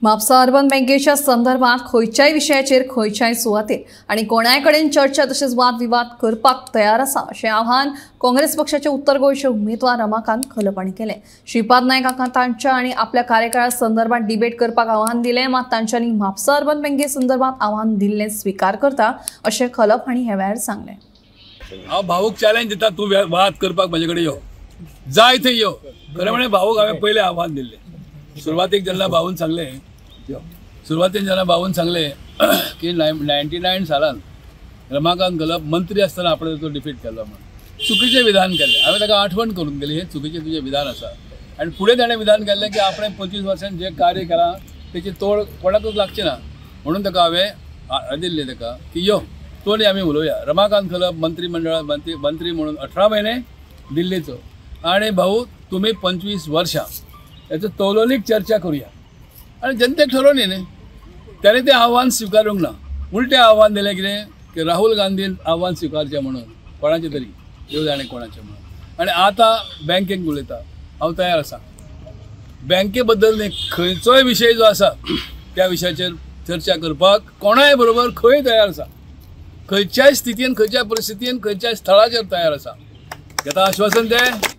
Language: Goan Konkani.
म्हापसा अर्बन बँकेच्या संदर्भात खंयच्याय विशयाचेर खंयच्याय सुवातेर आनी कोणाय कडेन चर्चा तशेंच वादविवाद करपाक तयार आसा अशें आव्हान काँग्रेस पक्षाचे उत्तर गोंयचे उमेदवार रमाकांत खलप हांणी केलें। श्रीपाद नायक हांकां तांच्या आनी आपल्या कार्यकाळा संदर्भात डिबेट करपाक आव्हान दिलें, मात तांच्यांनी म्हापसा अर्बन बँके संदर्भात आव्हान दिल्लें स्विकार करता अशें खलप हांणी ह्या वेळार सांगलें। हांव भाऊक चॅलेंज दिता, तूं वाद करपाक म्हजे कडेन यो, जाय थंय यो। खरें म्हणल्यार भाऊक हांवें पयलें आव्हान दिल्लें। सुरवातेक जेन्ना भाऊन सांगलें, सुरवातेक जेन्ना भाऊन सांगलें की 99 सालान रमाकांत खलप मंत्री आसतना आपणे तो डिफीट केल्लो म्हणून चुकीचें विधान केल्लें। हांवें ताका आठवण करून दिली, हें चुकीचें तुजें विधान आसा। आनी फुडें ताणें विधान केल्लें की आपणें 25 वर्सां जें कार्य केलां तेची तोड कोणाकूच लागची ना, म्हणून ताका हांवें दिल्लें ताका की यो तो आनी आमी उलोवया। रमाकांत खलप मंत्रीमंडळात मंत्री म्हणून 18 महिने दिल्लीचो आनी भाऊ तुमी 25 वर्सां हेचो तौलोलीक चर्चा करूया आनी जनतेक ठरोवनी न्ही। ताणें तें आव्हान स्विकारूंक ना, उलटें आव्हान दिलें कितें की राहुल गांधीन आव्हान स्विकारचें म्हणून कोणाचें तरी, देव जाणें कोणाचें म्हणून। आनी आतां बँकेक उलयता, हांव तयार आसा बँके बद्दल न्ही, खंयचोय विशय जो आसा त्या विशयाचेर चर्चा करपाक कोणाय बरोबर खंय तयार आसा, खंयच्याय स्थितीन, खंयच्याय परिस्थितीन, खंयच्याय स्थळाचेर तयार आसा। घेता आश्वासन तें।